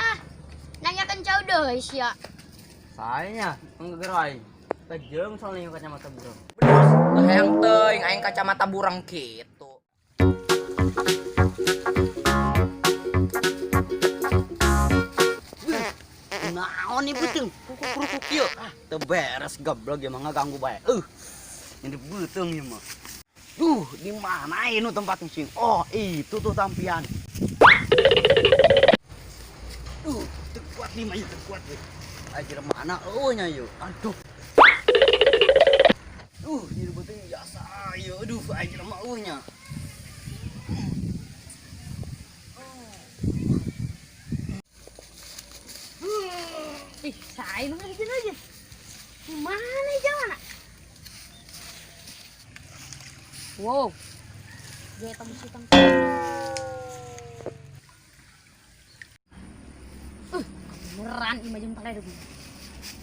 Ah, nanyakan cau deui sia. Sayanya ngegerai. Tajam soalnya kacamata burung. Hayang teuing aing kacamata burang kitu. Naon ieu beuteung? Kuku-kuku kieu. Ah, teu beres goblok ieu mah ngaganggu bae. Ini beuteung ieu mah. Duh, di mana ini tempat ngising? Oh, itu tuh tampian. Duh, teu kuat nih mah, teu kuat nih. Anjir mana eueuh nya ieu? Aduh. Duh, ini beuteung biasa ieu. Aduh, anjir mah eueuh nya. Ih, saya mah gitu aja. Di mana jalan? Wow. Dia temu si tang. Beneran ieu mah jeung paledog.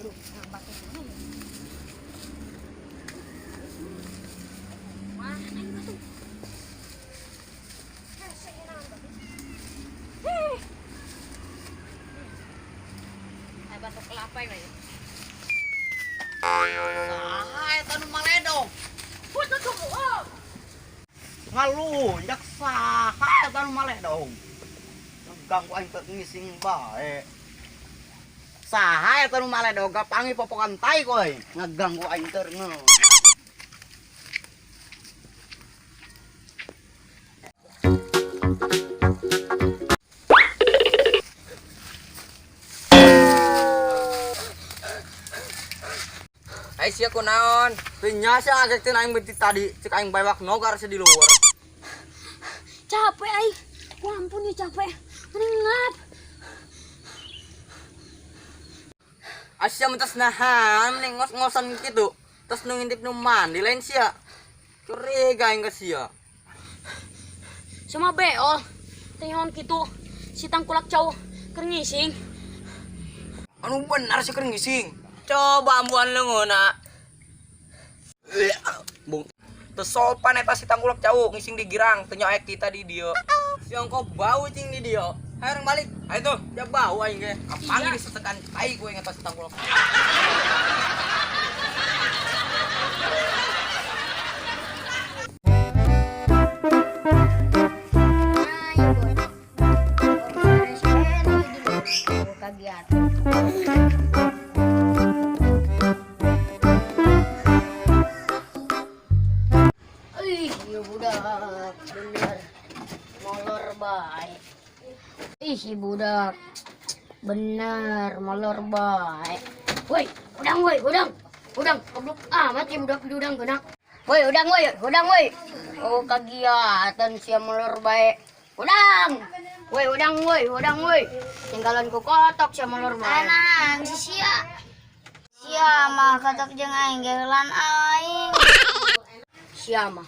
Aduh, nambah ke mana ya? Mana ini batu? Hese nambah. Heh. Ay, batok kelapa ya. Saha eta nu maledog? Oh. Ngalunjak saha eta nu maledog? Ganggu aing teu ngising bae. Saha eta nu maledog kapangi popokan tai koy. Ngaganggu aing teu nge. Ai sia kunaon? Teu nya sia ngagekeun aing beuti tadi, cek aing baewak nogar sia di luhur. Capek aing. Wah, ampun ya capek. Mending ngap. Asia mentas nahan mending ngos-ngosan gitu. Terus nu ngintip nu mandi lain sia. Curiga aing ka sia. Sama beol. Teh kitu si tangkulak cau keur ngising. Anu benar sih keur ngising. Coba ambuan leungeunna. Bung. Teu sopan eta si tangkulak cau ngising di girang, teu nya kita di dieu. Siang kok bau cing di dieu. Hayang balik. Ayo tuh, Ya bau aing ge. kapangi disetekan tai kowe ngetos si tangkulak. Kagiatan. Ih, ya budak, bener. Molor bae. Ih, si budak. Bener, molor bae. Woi, udang woi, udang. Udang, goblok amat ya budak udang kena. Woi, udang woi, udang woi. Oh, kagiatan sia molor bae. Udang. Woi, udang woi, udang woi. Tinggalan ku kotok sia molor bae. Anang si sia. Sia mah katok jeung aing gelan aing. Sia mah.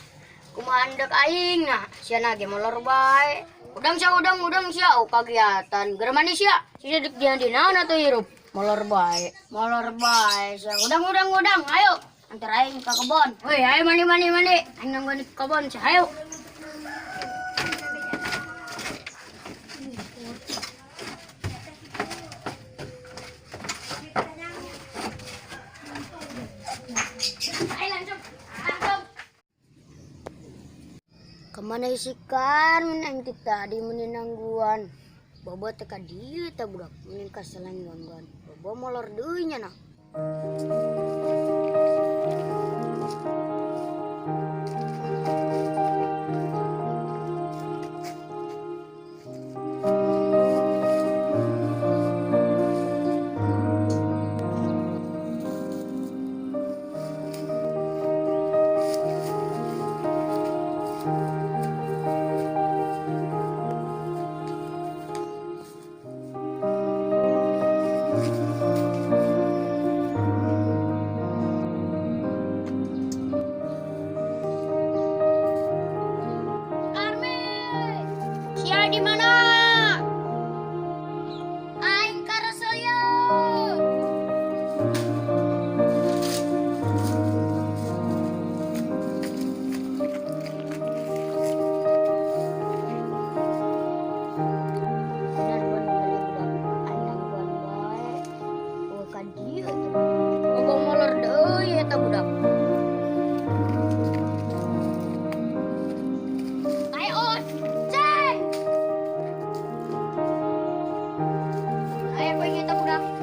Kumaha ndek aing nah, sia na ge molor bae. Udang sia, udang, udang sia, oh kagiatan. Geura mandi sia. Sia dek dia di naon atuh hirup. Molor bae, molor bae sia. Udang, udang, udang, ayo. Antar aing ka kebon. Woi, ayo mandi, mandi, mandi. Aing nanggon di kebon sia, ayo. Ayo langsung, langsung. Kemana isikan menang kita di meninangguan. Bobo teka dia tak budak meningkas selain gangguan. Bobo molor deui nya nah.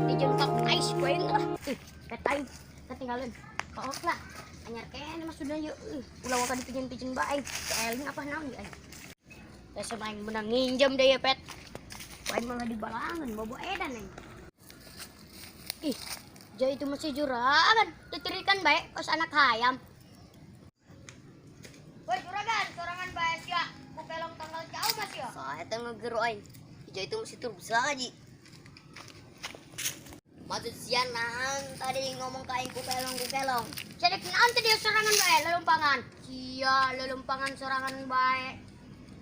Dijengkak ais ku aing lah. Ih, pet aing ketinggalan. Kaok lah. Anyar kene mah sudah yeuh. Ulah waka dipijeun-pijeun bae aing. Eling apa naon ieu aing. Biasa aing menang nginjem deh ya pet. Aing malah dibalangan bobo edan aing. Ih, jauh itu masih juragan. Tutirikan bae kos anak hayam. Woi juragan, sorangan bae sia. Ku pelong tanggal jauh mas ya. Saya teh ngegero aing. Hijau itu mesti tur bisa aja. Maksud sia nahan tadi ngomong ka aing ku kelong ku kelong. Jadi naon teh dia sorangan bae lelumpangan. Sia lelumpangan sorangan bae.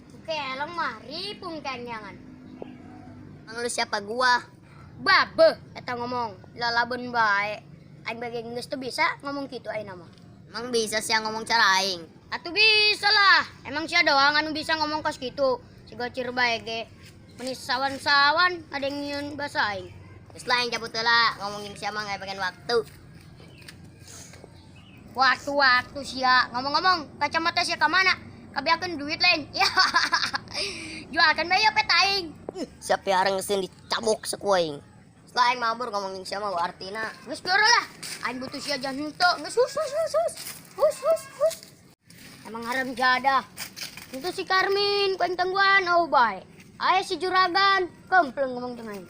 Ku kelong mah ripung kenyangan. Emang lu siapa gua? Babe eta ngomong lalaben bae. Aing bagi geus teu bisa ngomong kitu aing mah. Emang bisa sia ngomong cara aing? Atuh bisa lah. Emang sia doang anu bisa ngomong kos kitu. Si gocir bae ge. Meni sawan-sawan ada yang nyieun bahasa aing. Terus lah yang cabut lah ngomongin siapa nggak pengen waktu. Waktu-waktu sia ngomong-ngomong kacamata sia ka mana? Kabeakeun duit lain. Ya. Jualkan bae pet aing. Siapa yang ngesin dicabok seku aing. Setelah aing mabur ngomongin siapa gua artina. Geus goro lah. Aing butuh sia jangan henteu. Geus hus hus hus hus. Hus hus hus. Emang haram jadah. Itu si Karmin, ku aing tangguhan oh bae. Aya si juragan, kempleng ngomong jeung aing.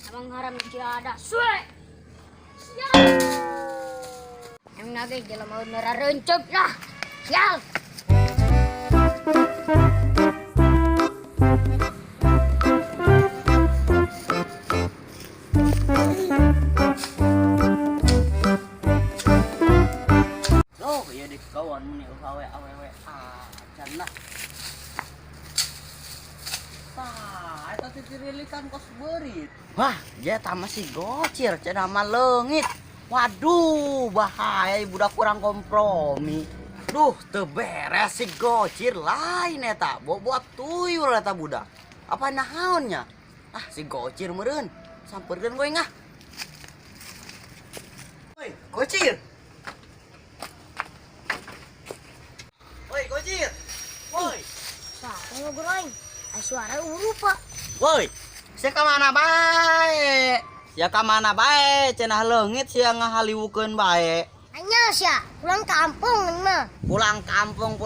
Emang haram jadah. Suwe. Sial. Emang nage jelema nararencep lah. Sial. Loh, ya di kawan mun awe awewe acan lah. Tah, eta titirilikan kos beurit. Wah, dia tambah si gocir cenah mah leungit. Waduh, bahaya budak kurang kompromi. Duh, teu beres si gocir lain eta. Bobot tuyul eta budak. Apa naonnya? Ah, si gocir meureun. Sampeurkeun goeng ah. Woi, gocir. Woi, gocir. Woi. Siapa ngobrol aing? Ai suara urupa. Woi, sia ka mana bae? Sia ka mana bae? Cenah leungit sia ngahaliwukeun bae. Anya sia, pulang kampung mah. Pulang kampung,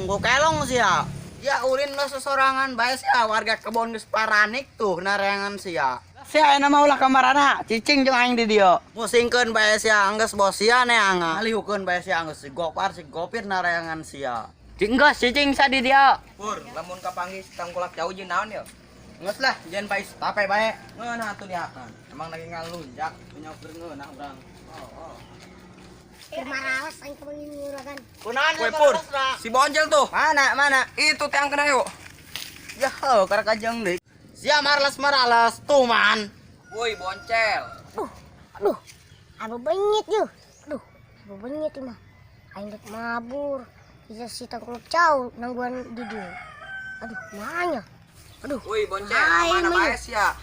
gua kelong sia. Ya ulin lo sesorangan bae sia, warga kebon geus paranik tuh nareangan sia. Sia ayeuna mah ulah kamarana, cicing jeung aing di dieu. Musingkeun bae sia, anggeus bos sia neangan. Haliwukeun bae sia anggeus si gopar si gopir nareangan sia. Cing geus cicing sia di dieu. Pur, lamun kapanggih tangkulak jauh jeung naon ya? Geus lah, jangan pais tape bae. Ngeunah atuh dihakan. Emang lagi ngalunjak, punya ngeunah urang. Oh, oh. Marawas aing kepengen juragan. Kunaon Woi Pur, si Boncel tuh. Mana mana? Itu tiang kena yuk. Ya, karek kajeng deui. Sia marles marales tuman. Woi Boncel. Aduh, aduh. Apa bengit yeuh. Aduh, apa bengit ieu mah. Aing rek mabur. Bisa si tangkuluk cau nangguan di dieu. Aduh, nanya. Aduh. Woi Boncel, Aing kemana mah bae sia?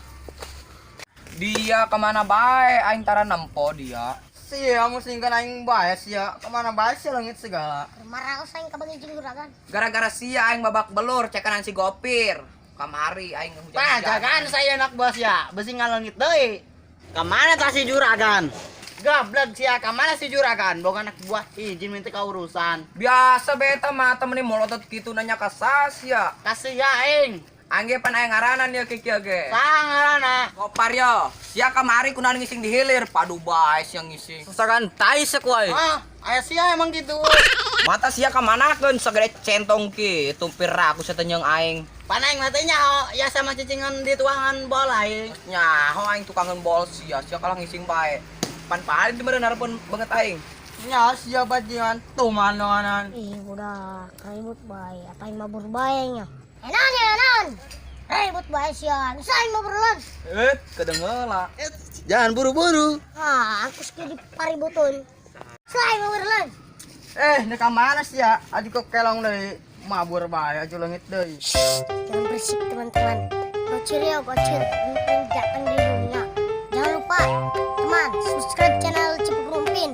Dia kemana bae? Aing tara nempo dia. Sia musingkeun aing bae sia. Kemana bae sia leungit segala. Marawas aing kabangi jeung juragan. Gara-gara sia aing babak belur cekanan si Gopir. Kamari aing hujan. Pak, jagaan saya anak bos ya. Besi ngaleungit deui. Kemana tah si juragan? Gablek sia, kemana si juragan? Boga anak buah izin minta ka urusan. Biasa beta mah temenin molotot gitu nanya ka sia. Kasih ya aing. Angge pan aing ngaranan ya kieu ge. Sangarana. Gopar yo. Sia kamari kunaon ngising di hilir, padu bae sia ngising. Sasaran tai sekuai. Ah, aya sia emang gitu. Mata sia kamanakeun segede centong ki, tumpir aku setenyeng aing. Panaing matanya ho, ya sama cicingan di tuangan bola aing. Nyaho aing tukangan bol sia, sia kalah ngising bae. Pan paling di meureun hareupeun banget aing. Nya sia bajingan tuman donganan. Ih, budak, ribut bae. Apa aing mabur bae nya? Enan ya, enan. Ribut bae sia. Bisa aing mabur lan. Eh, kedengeula. Jangan buru-buru. Ah, aku sekali paributun. Selain mabur lan. Eh, nek ka mana sia? Aju kok kelong deui. Mabur bae aju leungit deui. Jangan berisik teman-teman. Gocir ya, gocir. Rumpin datang di dunia. Jangan lupa, teman, subscribe channel Cipuk Rumpin.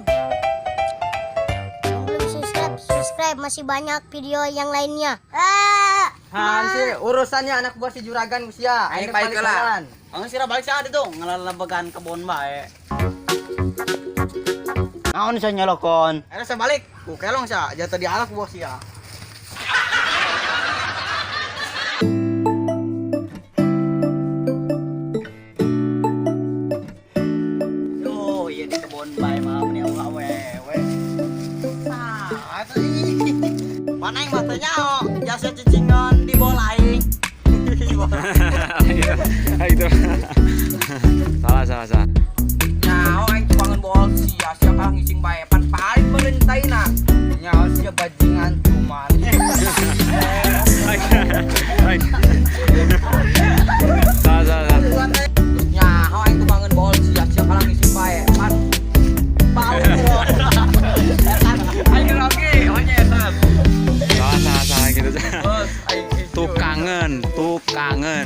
Yang belum subscribe, subscribe. Masih banyak video yang lainnya. Ah! Han sih urusannya anak buah si juragan ku sia. Aing balik heula. Ang sira balik sa dito, ngalalabagan kebon bae. Naon sa nyalokon? Ayo saya balik. Ku kelong sia, jatuh di alak buah sia. Yo, iya di kebon bae mah meni awewe. Sah, atuh ih. Mana yang mah teu nyaho, jasa cicingan di bola aing. Itu. Salah, salah, salah. Nyaho aing tukangan bol sia, sia kalah ngising bae. Pan paling meureun taina. Nyaho sia bajingan cuman. Salah, salah, salah. Nyaho aing tukangan bol sia, sia kalah ngising bae. Pan bau. Aing oke, onye eta. Salah, salah, salah gitu. Terus aing Tukangan, tukangan.